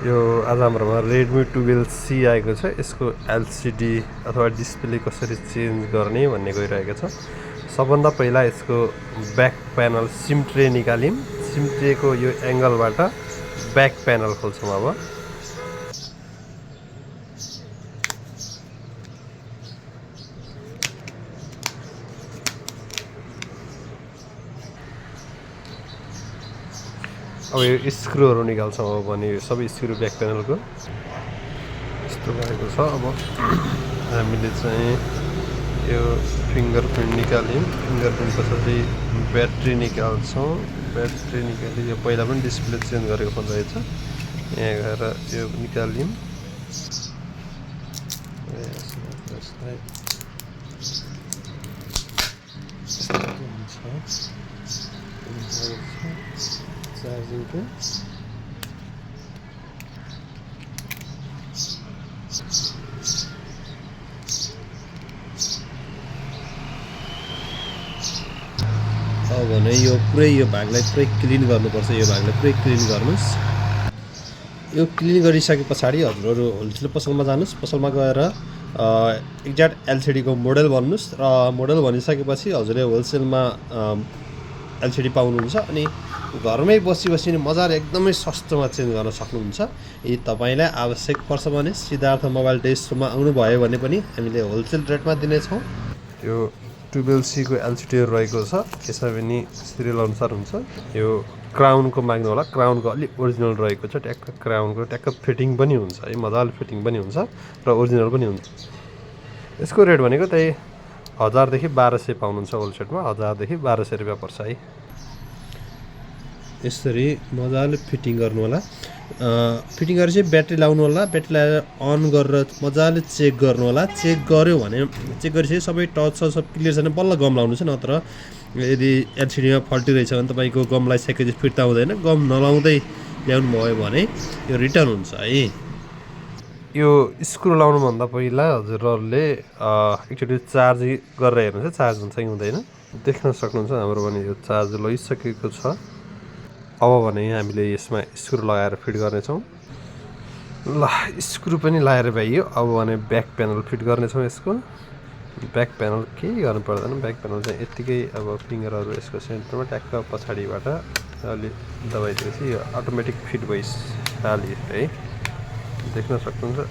यो आज हाम्रोमा Redmi 12C आएको छ। यसको LCD अथवा डिस्प्ले कसरी चेन्ज गर्ने भन्ने गइरहेको छ। सबभन्दा पहिला यसको ब्याक प्यानल सिम ट्रे निकाल्यौँ। सिम ट्रेको यो एङ्गलबाट ब्याक प्यानल खोल्छौँ। अब यो स्क्रुहरू निकाल्छौँ। अब भने सबै स्क्रु ब्याक प्यानलको यस्तो भएको छ। अब हामीले चाहिँ यो फिङ्गरप्रिन्ट निकाल्यौँ। फिङ्गरप्रिन्ट पछाडि ब्याट्री निकाल्छौँ। ब्याट्री निकाली यो पहिला पनि डिस्प्ले चेन्ज गरेको फोन रहेछ। यहाँ गएर यो निकाल्यौँ। चार्जिङको अब भने यो पुरै यो भागलाई पुरै क्लिन गर्नुपर्छ। यो भागलाई पुरै क्लिन गर्नुस्। यो क्लिन गरिसके पछाडि हजुरहरू होलसेल पसलमा जानुस्। पसलमा गएर एक्ज्याक्ट LCD को मोडल भन्नुस् र मोडल भनिसकेपछि हजुरले होलसेलमा LCD पाउनुहुन्छ। अनि घरमै बसी मजाले एकदमै सस्तोमा चेन्ज गर्न सक्नुहुन्छ। यदि तपाईलाई आवश्यक पर्छ भने सिद्धार्थ मोबाइल टेस्टमा आउनुभयो भने पनि हामीले होलसेल रेटमा दिनेछौँ। यो 12C को LCD रहेको छ। यसमा पनि सिरियल अनुसार हुन्छ। यो क्राउनको माग्नु होला। क्राउनको अलि ओरिजिनल रहेको छ। ट्याक्क क्राउनको ट्याक्क फिटिङ पनि हुन्छ है। मजाले फिटिङ पनि हुन्छ र ओरिजिनल पनि हुन्छ। यसको रेट भनेको त्यही 1000 देखि 1200 पाउनुहुन्छ होलसेलमा। 1000 देखि 1200 रुपैयाँ पर्छ है। यसरी मजाले फिटिङ गर्नु होला। फिटिङ गरेपछि ब्याट्री लाउनु होला। ब्याट्री लगाएर अन गरेर मजाले चेक गर्नु होला। चेक गर्यो भने चेक गरिसकेपछि सबै टच छ सब क्लियर छैन बल्ल गम लाउनु छ। नत्र यदि LCD मा फल्टी रहेछ भने तपाईको गम लगाइसकेपछि फिर्ता हुँदैन। गम नलाउँदै ल्याउनु भयो भने यो रिटर्न हुन्छ है। यो स्क्रु लाउनु भन्दा पहिला हजुरहरुले एकचोटी चार्ज गरेर हेर्नुस् चार्ज हुन्छ कि हुँदैन। देख्न सक्नुहुन्छ हाम्रो भने यो चार्ज लगिसकेको छ। अब भने हामीले यसमा स्क्रु लगाएर फिट गर्नेछौँ। ल स्क्रु पनि लगाएर भइयो। अब भने ब्याक प्यानल फिट गर्नेछौँ। यसको ब्याक प्यानल केही गर्नु पर्दैन। ब्याक प्यानल चाहिँ यतिकै अब फिङ्गरहरू यसको सेन्टरमा ट्याक्क पछाडिबाट अलि दबाइदिएपछि यो अटोमेटिक फिट भइहाल्यो है। देख्न सक्नुहुन्छ।